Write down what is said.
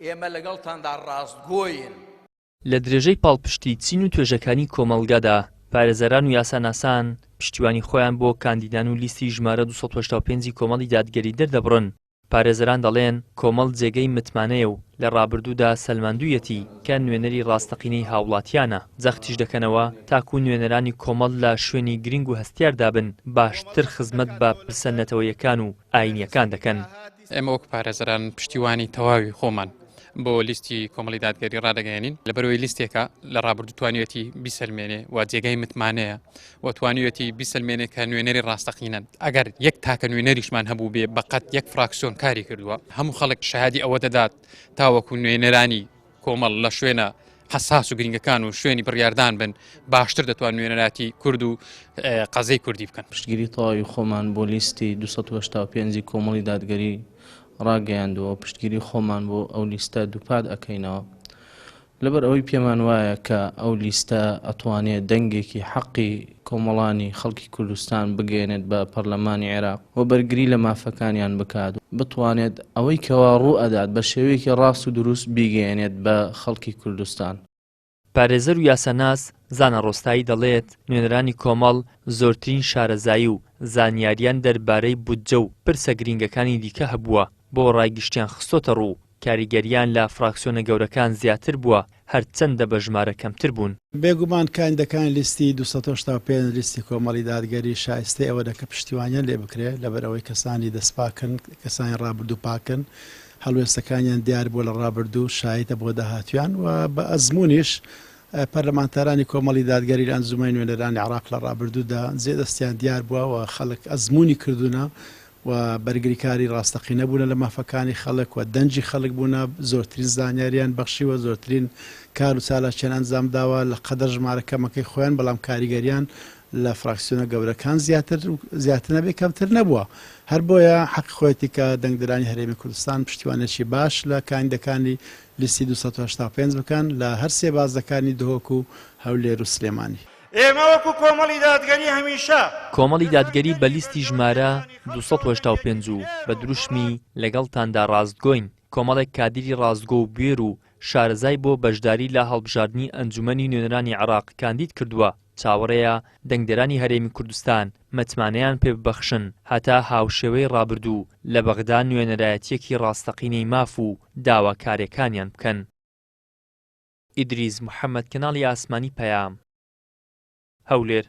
ئێمە لەگەڵتاندا ڕاستگۆین. لە درێژەی پاڵپشتی چین و توێژەکانی کۆمەڵگادا، پارێزەران و یاساناسان پشتیوانی خۆیان بۆ کاندیدان و لیستی ژمارە 285 ی کۆمەڵی دادگەری دەردەبڕن. پارێزەران دەڵێن، کۆمەڵ جێگەی متمانەیە و لە ڕابردوودا سەلماندوویەتی کە نوێنەری ڕاستەقینەی هاوڵاتیانە، جەختیش دەکەنەوە تاکو نوێنەرانی کۆمەڵ لە شوێنی گرنگ و هەستیاردا بن، باشتر خزمەت بە پرسە نەتەوەیەکان و ئایینییەکان دەکەن. ئێمە وەک پارێزەران پشتیوانی تەواوی خۆمان بۆ لیستی کۆمەڵی دادگەری ڕادەگەیەنین، لەبەرئەوەی لیستێکە لە ڕابردوو توانیویەتی بیسەلمێنێ و جێگای متمانەیە و توانیویەتی بیسەلمێنێ کە نوێنەری ڕاستەقینەن. ئەگەر یەک تاکە نوێنەریشمان هەبوو بێ بەقەد یەک فراکسیۆن کاری کردووە، هەموو خەڵک شەهادی ئەوە دەدات تاوەکو نوێنەرانی کۆمەڵ لە شوێنە حەساس و گرنگەکان و شوێنی بڕیاردان بن باشتر دەتوان نوێنەراتی کورد و قەزەی کوردی بکەن. پشتگیری تەواوی خۆمان بۆ لیستی 285 ی کۆمەڵی دادگەری ڕاگەیاندووە و پشتگیری خۆمان بۆ ئەو لیستە دووپات ئەکەینەوە لەبەر ئەوەی پێمان وایە کە ئەو لیستە ئەتوانێت دەنگێکی حەقی کۆمەڵانی خەڵکی کوردستان بگەیەنێت بە پەرلەمانی عێراق و بەرگری لە مافەکانیان بکات و بتوانێت ئەوەی کەوا ڕوو ئەدات بە شێوەیەکی ڕاست و دروست بیگەیەنێت بە خەڵکی کوردستان. پارێزەر و یاساناس زانا ڕۆستایی دەڵێت، نوێنەرانی کۆمەڵ زۆرترین شارەزایی و زانیاریان دەربارەی بودجە و پرسە گرینگەکانی دیکە هەبووە، بۆ ڕای گشتیان خستۆتە ڕوو، کاریگەرییان لە فراکسیۆنە گەورەکان زیاتر بووە، هەرچەندە بە ژمارە کەمتر بوون. بێگومان کاندیدەکانی لیستی 285 لیستی کۆمەڵی دادگەری شایستەی ئەوەنە کە پشتیوانیان لێ بکرێ، لەبەرئەوەی کەسانی دەستپاکن، کەسانی ڕابردوو پاکن، هەڵوێستەکانیان دیار بووە لە ڕابردوو، شایتە بۆ داهاتوویان و بە ئەزموونیش پەرلەمانتارانی کۆمەڵی دادگەری لە ئەنجوومەنی نوێنەرانی عێراق لە ڕابردوودا جێ دەستیان دیار بووە و خەڵک ئەزموونی کردوونە و بەرگریکاری ڕاستەقینە بوونە لە مافەکانی خەڵک و دەنگی خەڵک بوونە، زۆرترین زانیاریان بەخشیوە، زۆرترین کار و چالاکیان ئەنجام داوە لە قەدەر ژمارە کەمەکەی خۆیان، بەڵام کاریگەریان لە فراکسیۆنە گەورەکان زیاتر زیاتر نەبێ کەمتر نەبووە. هەر بۆیە حەقی خۆیەتی کە دەنگدەرانی هەرێمی کوردستان پشتیوانیەکی باش لە کاندیدەکانی لیستی 285 بکەن لە هەر سێ بازنەکانی دهۆک و هەولێر و سلێمانی. ئێمە وەکو کۆمەڵی دادگەری هەمیشە. کۆمەڵی دادگەری بە لیستی ژمارە 285 و بە دروشمی لەگەڵتاندا ڕاستگۆین کۆمەڵێک کادیری ڕاستگۆ و بوێر و شارەزای بۆ بەشداری لە هەڵبژاردنی ئەنجومەنی نوێنەرانی عێراق کاندید کردووە، چاوەڕێیە دەنگدەرانی هەرێمی کوردستان متمانەیان پێببەخشن هەتا هاوشێوەی ڕابردوو لە بەغدا نوێنەرایەتییەکی ڕاستەقینەی ماف و داواکارێکانیان بکەن. ئیدریس محەمەد کەناڵی ئاسمانی پەیام، هەولێر.